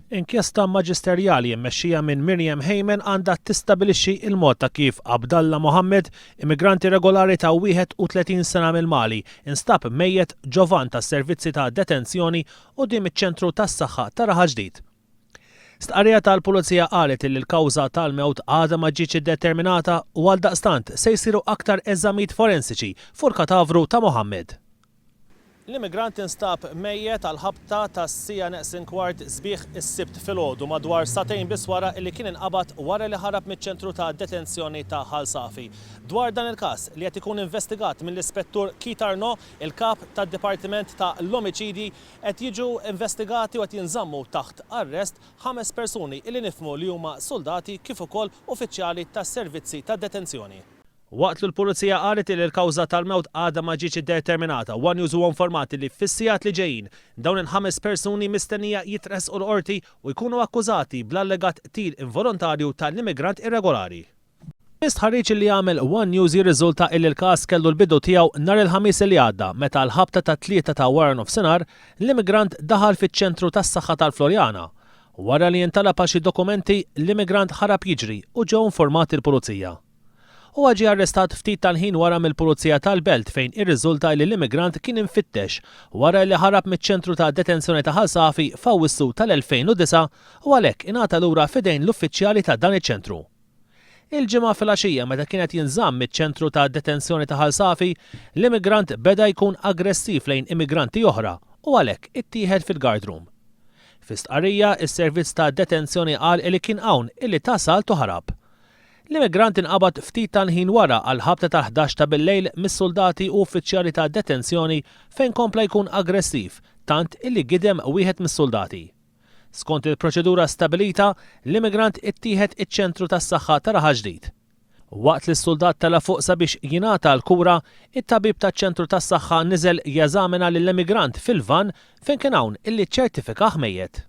Inkjesta maġisterjali mmexxija minn Miriam Hayman għandha tistabilixxi l-mod ta' kif Abdallah Mohammed, immigrant irregolari ta' 31 sena mill-Mali, instab mejjet ġo vann tas-servizzi ta' detenzjoni quddiem iċ-ċentru tas-saħħa ta' Raħal Ġdid. Stqarrija tal-Pulizija qalet illi l-kawża tal-mewt għadha ma ġietx iddeterminata u għaldaqstant se jsiru aktar eżamijiet forensiċi fuq il-katavru ta' Mohammed. L-immigrant instab mejjet għall-ħabta tas-siegħa neqsin kwart sbieħ is-Sibt filgħodu, madwar sagħtejn biss wara li kien inqabad wara li ħarab miċ-ċentru ta' detenzjoni ta' Ħal Safi. Dwar dan il-każ, li qed ikun investigat mill-Ispettur Keith Arnaud, il-Kap tad-Dipartiment ta' l-Omiċidji, qed jiġu investigati u qed jinżammu taħt arrest ħames persuni li nifhmu li huma suldati kif ukoll uffiċjali tas-servizzi ta' detenzjoni. Waqt li l-Pulizija qalet li l-kawża tal-mewt għadha ma ġietx iddeterminata, one News huwa informat li fis-sigħat li ġejjin, dawn il-ħames persuni mistennija jitressqu l-Qorti u jkunu akkużati bl-allegat qtil involontarju tal-immigrant irregolari. Minn stħarriġ li għamel one News jirriżulta illi l-każ kellu l-bidu tiegħu nhar il-Ħamis li għadda meta għall-ħabta tat-tlieta ta' waranofsinhar l-immigrant daħal fiċ-ċentru tas-saħħa tal-Floriana. Wara li intalab għal xi dokumenti, l-immigrant ħarab jiġri u ġew informati l-Pulizija. Huwa ġie arrestat ftit tal-ħin wara mill-Pulizija tal-Belt fejn irriżulta li l-immigrant kien imfittex wara li ħarab miċ-ċentru ta' detenzjoni ta' Ħal Safi f'Awwissu tal-2009 u għalhekk ingħata lura f'idejn l-uffiċjali ta' dan iċ-ċentru. Il-Ġimgħa filgħaxija meta kien qed jinżamm miċ-ċentru ta' detenzjoni ta' Ħal Safi, l-immigrant beda jkun aggressiv lejn immigranti oħra u għalhekk ittieħed fil-guard room. Fi stqarrija, is-servizz ta' detenzjoni qal li kien hawn illi ta salt u ħarab. L-immigrant inqabad ftit tal-ħin wara għall-ħabta tal-ħdax ta' billejl mis-suldati u uffiċjali ta' detenzjoni fejn kompla jkun aggressiv tant illi gidem wieħed mis-suldati. Skont il-proċedura stabilita, l-immigrant ittieħed iċ-ċentru tas-saħħa ta' Raħal Ġdid. Waqt li s-suldat tela' fuq sabiex jingħata l-kura, it-tabib taċ-ċentru tas-saħħa niżel jeżamina lill-emigrant fil-vann fejn kien hawn illi ċċertifikah mejjet.